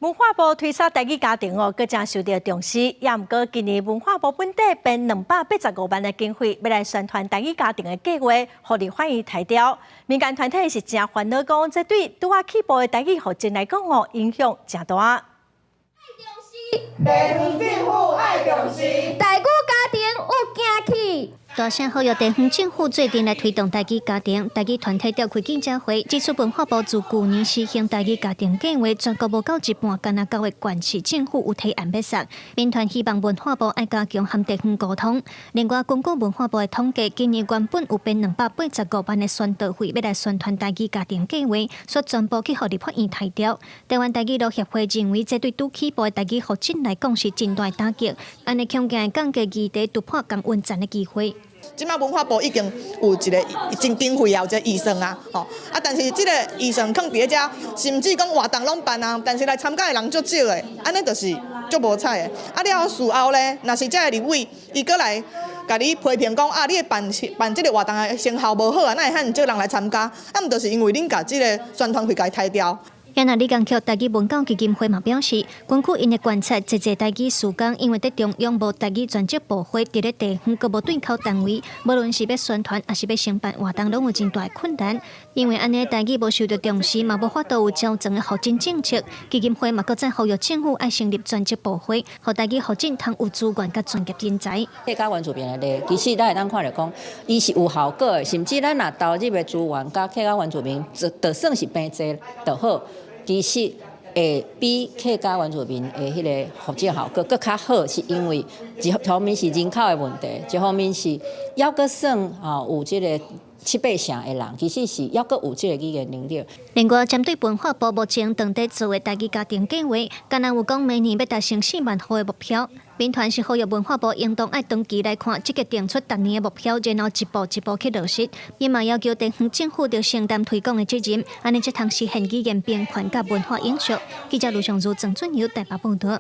文化部推捒台語家庭哦，閣誠受著重視。也毋過今年文化部本底編285萬的經費，欲來宣傳台語家庭的計畫，予立法院刣掉。民間團體是誠煩惱，講這對拄仔起步的台語復振來講哦，影響誠大。地方政府愛重視，台語家庭有行氣。大聲呼籲地方政府做陣來推動台語家庭，台語團體召開記者會，指出文化部自舊年實行台語家庭計畫，全國無夠一半，干焦九個縣市政府有提案欲捒。民團希望文化部愛加強和地方溝通。另外，根據文化部的統計，今年原本有編285萬的宣導費，欲來宣傳台語家庭計畫，卻全部去予立法院刣掉。台灣台語路協會認為，這對拄起步的台語復振來講是真大打擊，按呢恐驚會降低議題突破降溫層的機會。這擺文化部已經有一个真經費啊，有一个預算啊，吼啊，但是這个預算囥佇咧遮，甚至講活動攏辦啊，但是來參加的人足少的，按呢就是足無彩的。啊了事後咧，若是這个立委伊閣來共你批評講啊，你的辦辦這个活動的成效無好啊，哪會遐爾少人來參加？啊，毋就是因為恁共這个宣傳費共伊刣掉。也若李江橋台語文教基金會嘛表示，根據𪜶的觀察，濟濟台語事工，因為佇中央無台語專職部會，佇咧地方閣無對口單位，無論是欲宣傳，抑是欲承辦活動，攏有真大困難。因為按呢台語無受著重視，嘛無法度有周全的復振政策。基金會嘛閣再呼籲政府愛成立專職部會，予台語復振通有資源佮專業人才。客家原住民的例，其實咱會當看著講，伊是有效果的，甚至咱若投入的資源佮客家原住民，就算是平濟就好。其實會比客家原住民的彼个復振效果閣較好，是因為一方面是人口的問題，一方面是猶閣算吼有這个七八成的人，其實是猶閣有這個語言能力。另外，針對文化部目前正佇做的台語家庭計畫，敢若有講每年欲達成4萬戶的目標。民團是呼籲文化部應當愛長期來看，積極定出逐年的目標，然後一步一步去落實。伊嘛要求地方政府著承擔推廣的責任，按呢才通實現語言平權佮文化永續。記者盧尚如、鄭俊友台北報導。